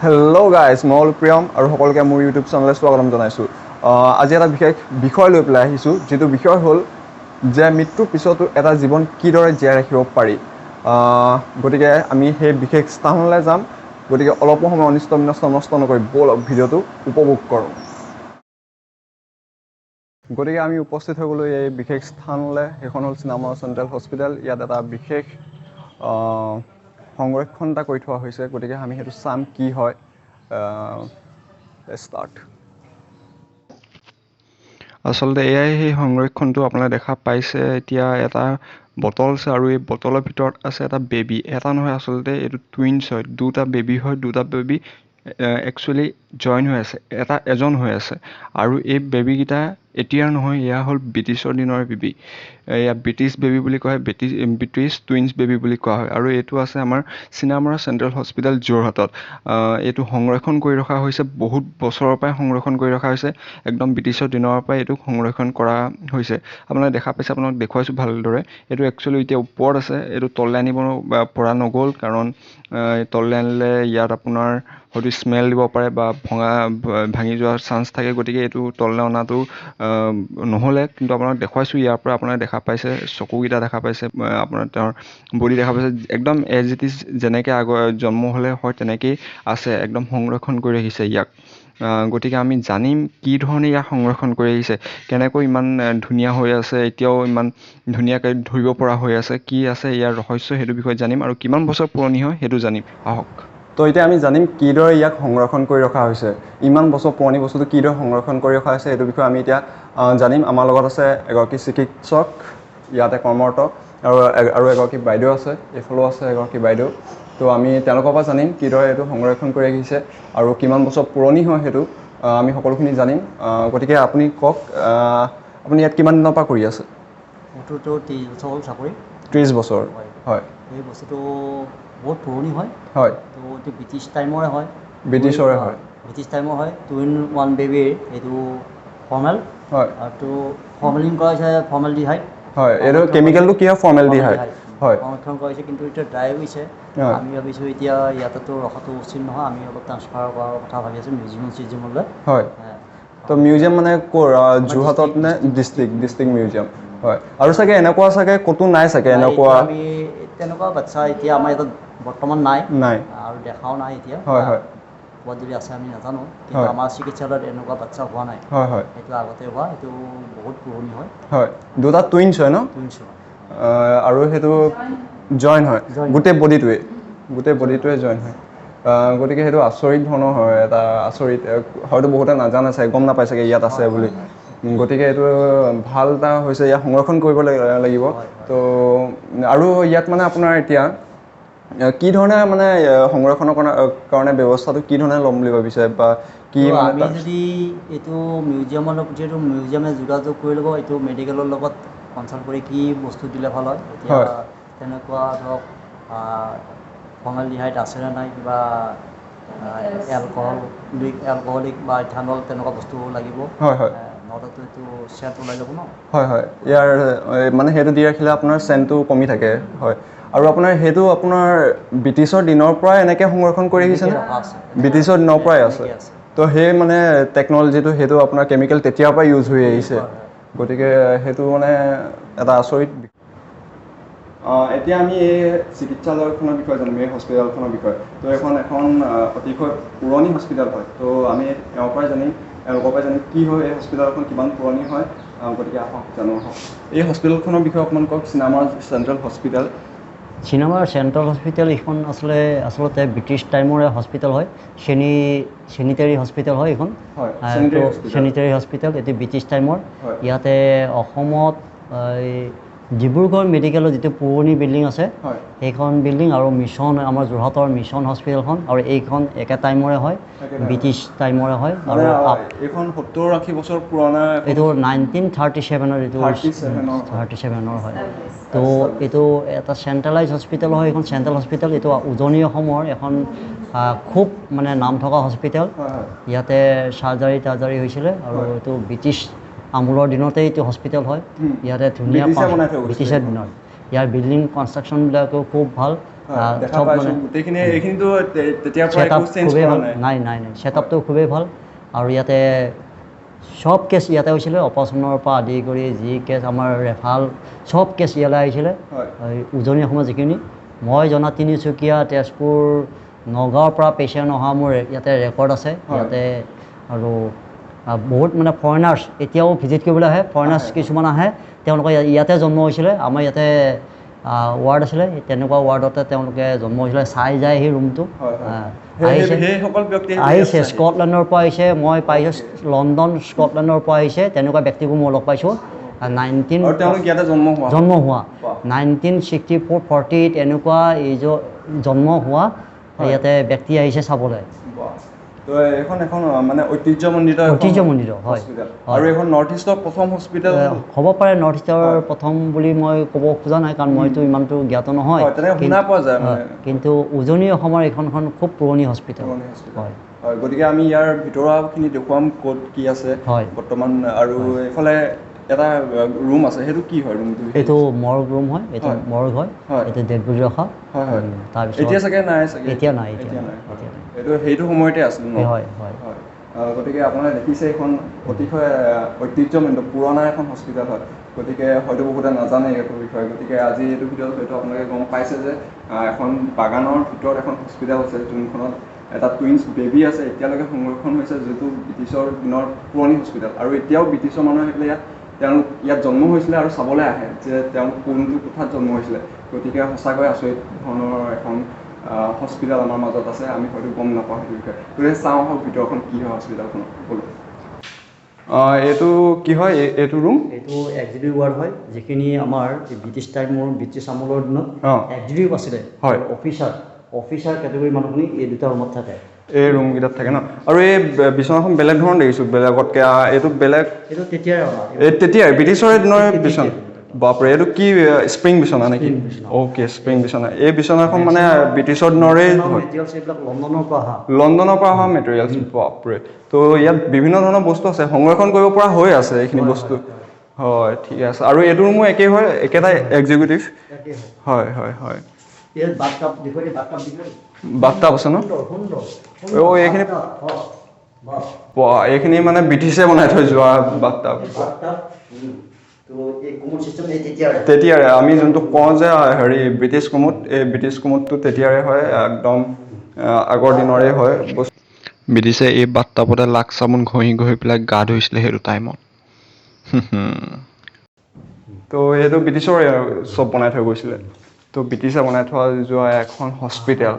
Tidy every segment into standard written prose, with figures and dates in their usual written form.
Hello' guys, মই হ'ল প্ৰিয়ম আৰু সকলোকে মোৰ ইউটিউব চেনেললৈ স্বাগতম জনাইছোঁ। আজি এটা বিশেষ বিষয় লৈ পেলাই আহিছোঁ, যিটো বিষয় হ'ল যে মৃত্যুৰ পিছতো এটা জীৱন কিদৰে জীয়াই ৰাখিব পাৰি। গতিকে আমি সেই বিশেষ স্থানলৈ যাম। গতিকে অলপো সময় অনিষ্ট বিনষ্ট নষ্ট নকৰি ব'লক, ভিডিঅ'টো উপভোগ কৰোঁ। গতিকে আমি উপস্থিত হৈ গ'লোঁ এই বিশেষ স্থানলৈ। সেইখন হ'ল চিনামৰা চেণ্ট্ৰেল হস্পিটেল। ইয়াত এটা বিশেষ সংৰক্ষণ এটা কৰি থোৱা হৈছে। গতিকে আমি সেইটো চাম কি হয়। ষ্টাৰ্ট। আচলতে এয়াই সেই সংৰক্ষণটো, আপোনালোকে দেখা পাইছে। এতিয়া এটা বটল আছে আৰু এই বটলৰ ভিতৰত আছে এটা বেবী। এটা নহয়, আচলতে এইটো টুইনছ হয়, দুটা বেবী হয়। দুটা বেবী একচুৱেলি জইন হৈ আছে, এটা এজন হৈ আছে। আৰু এই বেবীকেইটা এতিয়াৰ নহয়, এয়া হ'ল ব্ৰিটিছৰ দিনৰ বেবী। এয়া ব্ৰিটিছ বেবী বুলি কোৱা হয়, ব্ৰিটিছ টুইনছ বেবী বুলি কোৱা হয়। আৰু এইটো আছে আমাৰ চিনামৰা চেণ্ট্ৰেল হস্পিটেল, যোৰহাটত। এইটো সংৰক্ষণ কৰি ৰখা হৈছে, বহুত বছৰৰ পৰাই সংৰক্ষণ কৰি ৰখা হৈছে। একদম ব্ৰিটিছৰ দিনৰ পৰাই এইটো সংৰক্ষণ কৰা হৈছে। আপোনালোকে দেখা পাইছে, আপোনালোক দেখুৱাইছোঁ ভালদৰে। এইটো একচুৱেলি এতিয়া ওপৰত আছে, এইটো তললৈ আনিব পৰা নগ'ল, কাৰণ তললৈ আনিলে ইয়াত আপোনাৰ হয়তো স্মেল দিব পাৰে বা ভাঙি যোৱাৰ চান্স থাকে। গতিকে এইটো তললৈ অনাটো নহ'লে। কিন্তু আপোনাক দেখুৱাইছোঁ ইয়াৰ পৰা। আপোনালোকে দেখা পাইছে, চকুকেইটা দেখা পাইছে, আপোনাৰ তেওঁৰ বডি দেখা পাইছে। একদম এজ it is, যেনেকৈ আগৰ জন্ম হ'লে হয় তেনেকেই আছে, একদম সংৰক্ষণ কৰি ৰাখিছে ইয়াক। গতিকে আমি জানিম কি ধৰণে ইয়াক সংৰক্ষণ কৰি আহিছে, কেনেকৈ ইমান ধুনীয়া হৈ আছে, এতিয়াও ইমান ধুনীয়াকৈ ধৰিব পৰা হৈ আছে, কি আছে ইয়াৰ ৰহস্য, সেইটো বিষয়ে জানিম আৰু কিমান বছৰ পুৰণি হয় সেইটো জানিম। আহক। তো এতিয়া আমি জানিম কিদৰে ইয়াক সংৰক্ষণ কৰি ৰখা হৈছে। ইমান বছৰ পুৰণি বস্তুটো কিদৰে সংৰক্ষণ কৰি ৰখা হৈছে, সেইটো বিষয়ে আমি এতিয়া জানিম। আমাৰ লগত আছে এগৰাকী চিকিৎসক, ইয়াতে কৰ্মৰত, আৰু এগৰাকী বাইদেউ আছে। এইফালেও আছে এগৰাকী বাইদেউ। তো আমি তেওঁলোকৰ পৰা জানিম কিদৰে এইটো সংৰক্ষণ কৰি ৰাখিছে আৰু কিমান বছৰ পুৰণি হয়, সেইটো আমি সকলোখিনি জানিম। গতিকে আপুনি কওক, আপুনি ইয়াত কিমান দিনৰ পৰা কৰি আছে? মোৰটোতো 30 বছৰ হ'ল চাকৰি। 30 বছৰ? হয়। হয়। এই বস্তুটো বহুত পুৰণি হয়। তো এইটো ব্ৰিটিছ টাইমৰে হয়। ব্ৰিটিছৰে হয়। ব্ৰিটিছ টাইমৰ হয়। টু ইন ওৱান বেবীৰ এইটো ফৰ্মেল আৰু ফৰ্মেলিন কৰা হৈছে, ফৰ্মেলডিহাইড। হয়, এইটো কেমিকেলটো কি হয়? ফৰ্মেলডিহাইড হয়। সংৰক্ষণ কৰা হৈছে, কিন্তু এতিয়া ড্ৰাই হৈছে। আমি ভাবিছোঁ এতিয়া ইয়াতেতো ৰখাটো উচিত নহয়। আমি অলপ ট্ৰান্সফাৰ কৰাৰ কথা ভাবি আছোঁ মিউজিয়াম চিউজিয়ামলৈ। হয়, তো মিউজিয়াম মানে ক'ৰ, যোৰহাটত নে ডিষ্ট্ৰিক্ট মিউজিয়াম হয়? আৰু চাগে এনেকুৱা চাগে ক'তো নাই চাগে এনেকুৱা। আমি তেনেকুৱা বাচ্ছা এতিয়া আমাৰ ইয়াত বৰ্তমান নাই। নাই। আৰু দেখাও নাই এতিয়া। হয় হয় ক'ৰবাত যদি আছে আমি নাজানো, কিন্তু আমাৰ চিকিৎসালয়ত এনেকুৱা বাচ্ছা হোৱা নাই। হয় হয় সেইটো আগতে হোৱা, সেইটো বহুত পুৰণি হয়। হয়, দুটা টুইনছ হয় ন? টুইনছ হয়। আৰু সেইটো জইন হয়? Join. গোটেই বডিটোৱে জইন হয়। গতিকে সেইটো আচৰিত ধৰণৰ হয়, এটা আচৰিত। হয়তো বহুতে নাজানে চাগে, গম নাপায় চাগে ইয়াত আছে বুলি। গতিকে এইটো ভাল এটা হৈছে, ইয়াক সংৰক্ষণ কৰিব লাগিব। হয়, হয়। তো আৰু ইয়াত মানে আপোনাৰ এতিয়া কি ধৰণে মানে সংৰক্ষণৰ কাৰণে ব্যৱস্থাটো কি ধৰণে ল'ম বুলি ভাবিছে বা কি তো মানে আমি যদি এইটো মিউজিয়ামৰ, যিহেতু মিউজিয়ামে যোগাযোগ কৰি ল'ব এইটো মেডিকেলৰ লগত কনচাল্ট কৰি কি বস্তু দিলে ভাল হয় এতিয়া। তেনেকুৱা ধৰক ফৰ্মেলডিহাইড আছেনে নাই, কিবা এলকহলিক বা ইথানল তেনেকুৱা বস্তু লাগিব। হয় হয় নহ'লেতো এইটো চেণ্ট ওলাই যাব ন। হয়, ইয়াৰ মানে সেইটো দি ৰাখিলে আপোনাৰ চেণ্টটো কমি থাকে। হয়, আৰু আপোনাৰ সেইটো আপোনাৰ ব্ৰিটিছৰ দিনৰ পৰাই এনেকৈ সংৰক্ষণ কৰি আহিছেনে? এনেকৈ ৰখা আছে। ব্ৰিটিছৰ দিনৰ পৰাই আছে। এনেকৈ আছে। তো সেই মানে টেকন'লজিটো, সেইটো আপোনাৰ কেমিকেল তেতিয়াৰ পৰাই ইউজ হৈ আহিছে। হয়। গতিকে সেইটো মানে এটা আচৰিত। এতিয়া আমি এই চিকিৎসালয়খনৰ বিষয়ে জানিম, এই হস্পিটেলখনৰ বিষয়ে। তো এইখন এখন অতিশয় পুৰণি হস্পিটেল হয়। তো আমি এওঁৰ পৰাই জানিম, এওঁলোকৰ পৰাই জানিম কি হয় এই হস্পিটেলখন, কিমান পুৰণি হয়। গতিকে আহক, জানো আহক। এই হস্পিটেলখনৰ বিষয়ে অকণমান কওক, Chinamara central hospital. Chinamara central hospital এইখন আচলতে ব্ৰিটিছ টাইমৰে হস্পিটেল হয়। চেনিটেৰী হস্পিটেল হয় এইখন। Sanitary hospital. চেনিটেৰী হস্পিটেল, এইটো ব্ৰিটিছ টাইমৰ। ইয়াতে অসমত এই ডিব্ৰুগড় মেডিকেলৰ যিটো পুৰণি বিল্ডিং আছে, সেইখন বিল্ডিং আৰু মিছন, আমাৰ যোৰহাটৰ মিছন হস্পিটেলখন আৰু এইখন একে টাইমৰে হয়। একে টাইমৰ। ব্ৰিটিছ টাইমৰে হয়। মানে আৰু এইখন 70-80 বছৰ পুৰণা এখন। এইটো 1937ৰ এইটো। 37 ৰ হয়। 37ৰ হয়। তো এইটো এটা চেণ্ট্ৰেলাইজ হস্পিটেল হয় এইখন, চেণ্ট্ৰেল হস্পিটেল। এইটো উজনি অসমৰ এখন খুব মানে নাম থকা হস্পিটেল। হয় হয় ইয়াতে চাৰ্জাৰী তাৰ্জাৰী হৈছিলে আৰু এইটো ব্ৰিটিছ আমোলৰ দিনতেই এইটো হস্পিটেল হয়। ইয়াতে ধুনীয়া ব্ৰিটিছে বনাই থৈ গৈছিলে ব্ৰিটিছৰ এইখন। দিনত। ইয়াৰ বিল্ডিং কনষ্ট্ৰাকশ্যনবিলাকো খুব ভাল। চব মানে খুবেই ভাল। নাই নাই নাই, ছেটআপটো খুবেই ভাল। আৰু ইয়াতে চব কেছ ইয়াতে হৈছিলে, অপাৰেশ্যনৰ পৰা আদি কৰি যি কেছ আমাৰ ৰেফাল চব কেছ ইয়ালৈ আহিছিলে। উজনি অসমৰ যিখিনি মই জনা তিনিচুকীয়া, তেজপুৰ, নগাঁৱৰ পৰা পেচেণ্ট অহা মোৰ ইয়াতে ৰেকৰ্ড আছে ইয়াতে। আৰু বহুত মানে ফৰেনাৰ্ছ এতিয়াও ভিজিট কৰিবলৈ আহে, ফৰেনাৰ্ছ কিছুমান আহে, তেওঁলোকৰ ইয়াতে জন্ম হৈছিলে। আমাৰ ইয়াতে ৱাৰ্ড আছিলে, তেনেকুৱা ৱাৰ্ডতে তেওঁলোকে জন্ম হৈছিলে, চাই যায় সেই ৰুমটো। আহিছে আহিছে স্কটলেণ্ডৰ পৰা আহিছে, মই পাইছোঁ লণ্ডন, স্কটলেণ্ডৰ পৰা আহিছে, তেনেকুৱা ব্যক্তিবোৰ মই লগ পাইছোঁ। জন্ম হোৱা 1964, 48 এনেকুৱা এই জন্ম হোৱা ইয়াতে ব্যক্তি আহিছে চাবলৈ। ঐতিহ্যমণ্ডিত হয়। আৰু এইখন নৰ্থ ইষ্টৰ প্ৰথম হস্পিটেল হ'ব পাৰে। নৰ্থ ইষ্টৰ প্ৰথম বুলি মই ক'ব খোজা নাই, কাৰণ মইতো ইমানটো জ্ঞাত নহয়, কিন্তু উজনি অসমৰ এইখনখন খুব পুৰণি হস্পিটেল হয়। গতিকে আমি ইয়াৰ ভিতৰুৱাখিনি দেখুৱাম ক'ত কি আছে বৰ্তমান। আৰু এইফালে এটা ৰুম আছে, সেইটো কি হয় ৰুমটো? এইটো মৰ্গ ৰুম হয়, এইটো মৰ্গ হয়, এইটো ডেড বডি ৰখা। তাৰপিছত এতিয়া চাগে নাই, চাগে এতিয়া নাই, এতিয়া নাই, এইটো সেইটো সময়তে আছিল ন? হয় হয়। গতিকে আপোনালোকে দেখিছে এইখন অতিশয় ঐতিহ্যমণ্ডিত পুৰণা এখন হস্পিটেল হয়। গতিকে হয়তো বহুতে নাজানে এইটোৰ বিষয়ে। গতিকে আজি এইটো ভিডিঅ'ত হয়তো আপোনালোকে গম পাইছে যে এখন বাগানৰ ভিতৰত এখন হস্পিটেল আছে, যোনখনত এটা টুইনছ বেবী আছে, এতিয়ালৈকে সংৰক্ষণ হৈছে, যিটো ব্ৰিটিছৰ দিনৰ পুৰণি হস্পিটেল। আৰু এতিয়াও ব্ৰিটিছৰ মানুহ আহি পেলাই ইয়াত তেওঁলোক ইয়াত জন্ম হৈছিলে আৰু চাবলৈ আহে যে তেওঁলোক কোনটো কোঠাত জন্ম হৈছিলে। গতিকে সঁচাকৈ আচৰিত ধৰণৰ এখন হস্পিটেল আমাৰ মাজত আছে, আমি হয়তো গম নাপাওঁ সেইটো বিষয়ে। গতিকে চাওঁ আহক ভিতৰখন কি হয় হস্পিটেলখনত। ব'লক। এইটো কি হয় এইটো ৰুম? এইটো এক্সিকিউটিভ ৱাৰ্ড হয়, যিখিনি আমাৰ ব্ৰিটিছ টাইমৰ, ব্ৰিটিছ আমোলৰ দিনত এক্সিকিউটিভ আছিলে, অফিচাৰ, অফিচাৰ কেটেগৰী মানুহখিনি এই দুটা ৰুমত থাকে, এই ৰুমকেইটাত থাকে ন। আৰু এই বিচনাখন বেলেগ ধৰণৰ দেখিছোঁ বেলেগতকৈ, এইটো বেলেগ, এইটো তেতিয়াই, এই তেতিয়াই ব্ৰিটিছৰে দিনৰ বিচনা। বাপৰে, এইটো কি স্প্ৰিং বিচনা নেকি? অ'কে, স্প্ৰিং বিচনা। এই বিচনাখন মানে ব্ৰিটিছৰ দিনৰে, লণ্ডনৰ পৰা অহা মেটেৰিয়েলছ। বাপৰে, তো ইয়াত বিভিন্ন ধৰণৰ বস্তু আছে, সংৰক্ষণ কৰিব পৰা হৈ আছে এইখিনি বস্তু। হয়, ঠিকে আছে। আৰু এইটো ৰুমো একেই হয়, একেটাই এক্সিকিউটিভ। হয় হয় হয়। বাথটাব আছে ন? অ' এইখিনি এইখিনি মানে ব্ৰিটিছে বনাই থৈ যোৱা বাথটাব তেতিয়াৰে। আমি যোনটো কওঁ যে হেৰি ব্ৰিটিছ কোমোড, এই ব্ৰিটিছ কোমোডটো তেতিয়াৰে হয়, একদম আগৰ দিনৰে হয়। ব্ৰিটিছে এই বাথটাবতে লাক্স চাবোন ঘঁহি ঘঁহি পেলাই গা ধুইছিলে সেইটো টাইমত। তো এইটো ব্ৰিটিছৰে চব বনাই থৈ গৈছিলে। তো ব্ৰিটিছে বনাই থোৱা যোৱা এখন হস্পিটেল।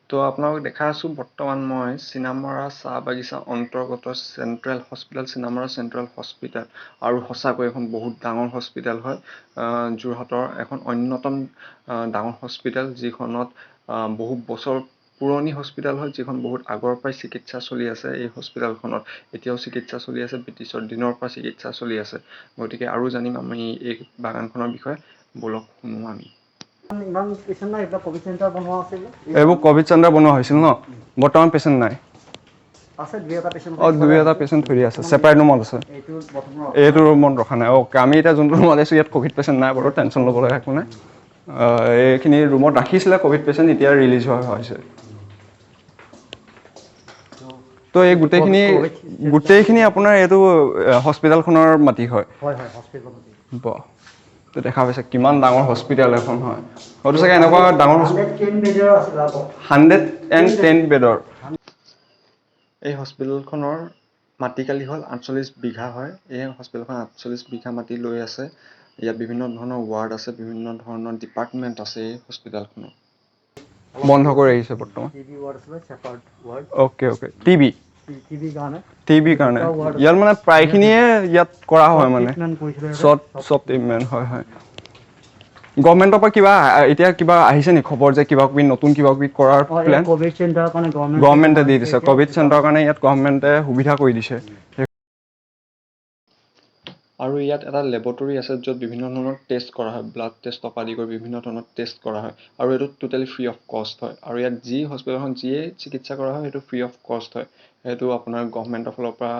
তো আপোনালোক দেখাই আছোঁ বৰ্তমান মই চিনামৰা চাহ বাগিচা অন্তৰ্গত central hospital, Chinamara central hospital. আৰু সঁচাকৈ এখন বহুত ডাঙৰ হস্পিটেল হয়, যোৰহাটৰ এখন অন্যতম ডাঙৰ হস্পিটেল, যিখনত বহু বছৰ পুৰণি হস্পিটেল হয়, যিখন বহুত আগৰ পৰাই চিকিৎসা চলি আছে এই হস্পিটেলখনত, এতিয়াও চিকিৎসা চলি আছে, ব্ৰিটিছৰ দিনৰ পৰা চিকিৎসা চলি আছে। গতিকে আৰু জানিম আমি এই বাগানখনৰ বিষয়ে, ব'লক শুনো আমি। এইবোৰ ক'ভিড চেণ্টাৰ বনোৱা হৈছিল ন? বৰ্তমান পেচেণ্ট নাই? অঁ, দুই এটা পেচেণ্ট থৈ দিয়া আছে, ছেপাৰেট ৰুমত আছে, এইটো ৰুমত ৰখা নাই। অ'কে, আমি এতিয়া যোনটো ৰুমত আছোঁ ইয়াত ক'ভিড পেচেণ্ট নাই বাৰু, টেনশ্যন ল'ব লগা একো নাই। এইখিনি ৰুমত ৰাখিছিলে ক'ভিড পেচেণ্ট, এতিয়া ৰিলিজ হোৱা হৈছে। তো এই গোটেইখিনি আপোনাৰ এইটো হস্পিটেলখনৰ মাটি হয়? বাহ, তো দেখা পাইছে কিমান ডাঙৰ হস্পিটেল এখন হয়। হয়তো চাগে এনেকুৱা ডাঙৰ 110 বেডৰ এই হস্পিটেলখনৰ মাটিকালি হ'ল 48 বিঘা হয়। এই হস্পিটেলখন 48 বিঘা মাটি লৈ আছে। ইয়াত বিভিন্ন ধৰণৰ ৱাৰ্ড আছে, বিভিন্ন ধৰণৰ ডিপাৰ্টমেণ্ট আছে এই হস্পিটেলখনত। বন্ধ কৰি আহিছে বৰ্তমান। অ'কে অ'কে, টিবি টিবিৰ কাৰণে ইয়াত মানে প্ৰায়খিনিয়ে ইয়াত কৰা হয়, মানে চব ট্ৰিটমেণ্ট হয়। হয়, গভৰ্ণমেণ্টৰ পৰা কিবা এতিয়া কিবা আহিছে নেকি খবৰ যে কিবা কিবি নতুন কিবা কিবি কৰাৰ প্লেন? গভৰ্ণমেণ্টে দি দিছে, ক'ভিড চেণ্টাৰৰ কাৰণে ইয়াত গভৰ্ণমেণ্টে সুবিধা কৰি দিছে। আৰু ইয়াত এটা লেবৰেটৰী আছে য'ত বিভিন্ন ধৰণৰ টেষ্ট কৰা হয়, ব্লাড টেষ্টৰ পৰা আদি কৰি বিভিন্ন ধৰণৰ টেষ্ট কৰা হয়। আৰু এইটো টোটেলি ফ্ৰী অফ কষ্ট হয়। আৰু ইয়াত যি হস্পিটেলখন যিয়ে চিকিৎসা কৰা হয় সেইটো ফ্ৰী অফ কষ্ট হয়, সেইটো আপোনাৰ গভৰ্ণমেণ্টৰ ফালৰ পৰা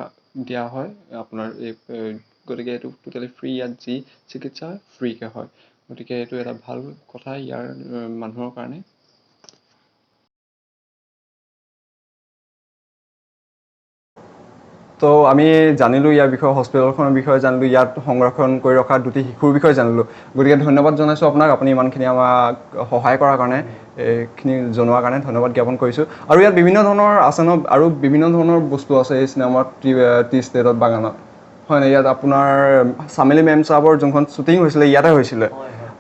দিয়া হয় আপোনাৰ এই, গতিকে এইটো টোটেলি ফ্ৰী। ইয়াত যি চিকিৎসা হয় ফ্ৰীকৈ হয়। গতিকে এইটো এটা ভাল কথা ইয়াৰ মানুহৰ কাৰণে। তো আমি জানিলোঁ ইয়াৰ বিষয়ে, হস্পিটেলখনৰ বিষয়ে জানিলোঁ, ইয়াত সংৰক্ষণ কৰি ৰখা দুটি শিশুৰ বিষয়ে জানিলোঁ। গতিকে ধন্যবাদ জনাইছোঁ আপোনাক, আপুনি ইমানখিনি আমাক সহায় কৰাৰ কাৰণে, এইখিনি জনোৱাৰ কাৰণে ধন্যবাদ জ্ঞাপন কৰিছোঁ। আৰু ইয়াত বিভিন্ন ধৰণৰ আছে ন, আৰু বিভিন্ন ধৰণৰ বস্তু আছে এই চিনেমাত টি টি ষ্টেটত বাগানত, হয় নাই? ইয়াত আপোনাৰ চামেলি মেম চাহাবৰ যোনখন শ্বুটিং হৈছিলে ইয়াতে হৈছিলে,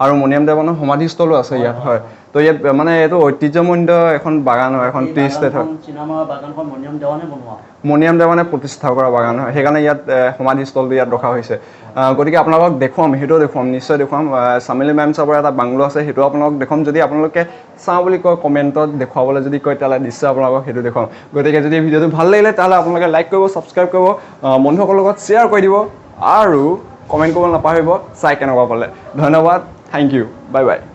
আৰু মণিৰাম দেৱানৰ সমাধিস্থলো আছে ইয়াত, হয়। তো ইয়াত মানে এইটো ঐতিহ্যমণ্ডিত এখন বাগান হয়, এখন টি ষ্টেট হয়। বাগানখন মণিৰাম দেৱানে বনোৱা, মণিৰাম দেৱানে প্ৰতিষ্ঠা কৰা বাগান হয়, সেইকাৰণে ইয়াত সমাধিস্থলটো ইয়াত ৰখা হৈছে। গতিকে আপোনালোকক দেখুৱাম, সেইটোও দেখুৱাম, নিশ্চয় দেখুৱাম। চামেলি মেম চাবৰ এটা বাংলো আছে, সেইটো আপোনালোকক দেখুৱাম। যদি আপোনালোকে চাওঁ বুলি কয়, কমেণ্টত দেখুৱাবলৈ যদি কয়, তেতিয়াহ'লে নিশ্চয় আপোনালোকক সেইটো দেখুৱাম। গতিকে যদি ভিডিঅ'টো ভাল লাগিলে, তেতিয়াহ'লে আপোনালোকে লাইক কৰিব, ছাবস্ক্ৰাইব কৰিব, বন্ধুসকলৰ লগত শ্বেয়াৰ কৰি দিব আৰু কমেণ্ট কৰিব নাপাহৰিব চাই কেনেকুৱা পালে। ধন্যবাদ, thank U, bye bye.